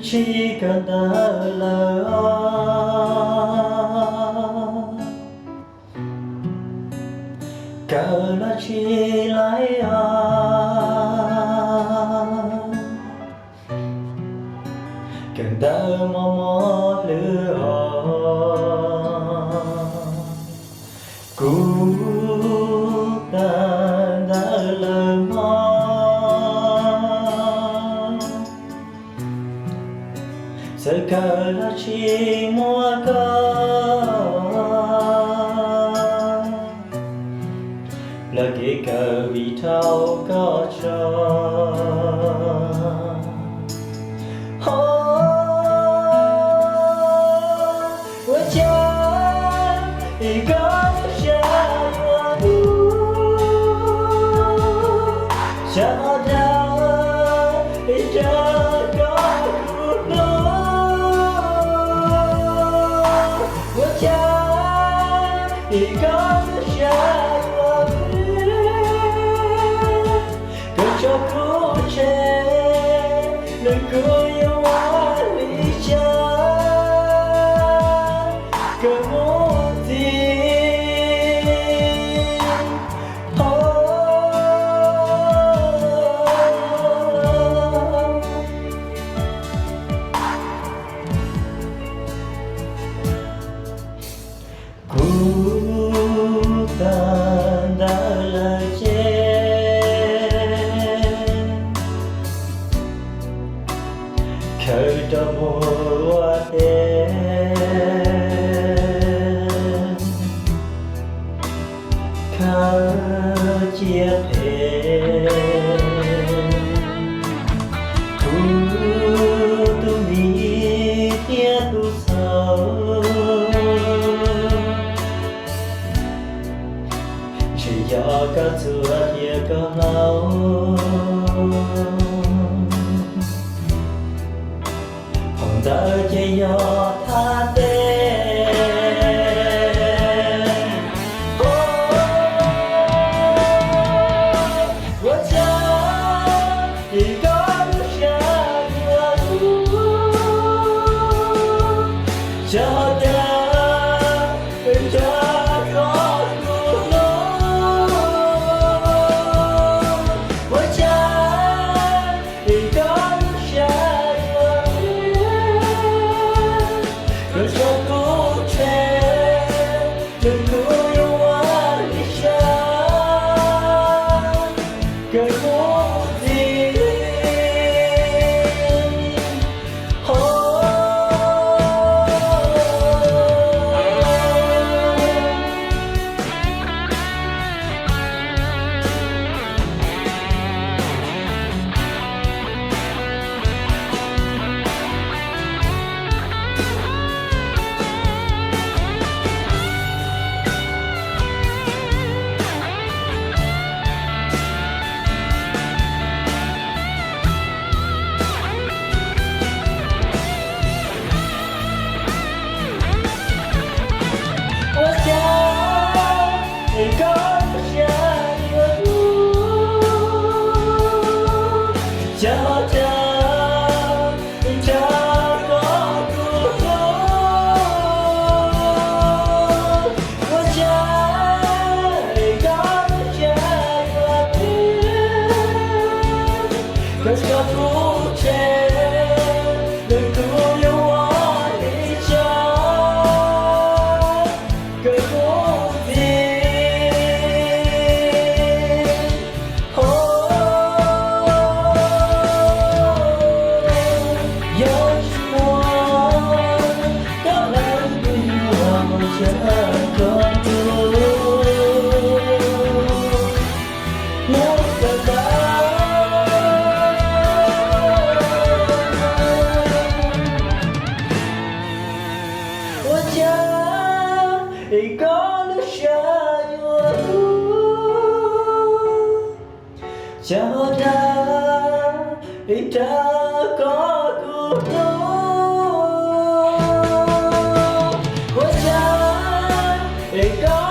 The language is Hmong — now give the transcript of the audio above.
Tsis kawm ntawv lawm os, kawm los tsis laib os, kawm ntawv mos mos lwm os. Kuv kawm ntawv lawm mog, txawm kawm los tsis muaj koj, lawv kev kawm vim dhau koj tso. Ho, ua cas es koj lub siab yuav luag, xyov dag es dag koj kuv hlub. Ua cas es koj lub siab yuav luag, koj tso kuv tseg, nws kuj yuav ua li cas, koj mus txiv. Ho, kuv kawm ntawv lawm ces khaws rau mus ua teb, khaws cia phem kuv tus me thiab tus txhaum. Ntshe yog koj txuag thiab koj hloov, phau ntawv ces yog thaj teb. Ua cas es koj lub siab yuav luag, xyov dag dag koj kuv hlub. Ua cas es koj lub siab yuav luag, koj tso kuv tseg, nws kuj yuav ua li cas, koj mus txiv. Ho, ua cas es koj lub siab yuav luag, xyov dag dag koj kuv hlub. Ua cas es koj lub siab yuav luag, koj tso kuv tseg, nws kuj yuav ua li cas, koj mus txiv. Ho, yog tsis muaj koj lawm kuv yuav mus tsev koj tus hlub kawm ntawv. Ua cas es koj lub siab yuav luag, xyov dag dag koj kuv hlub. Ua cas es koj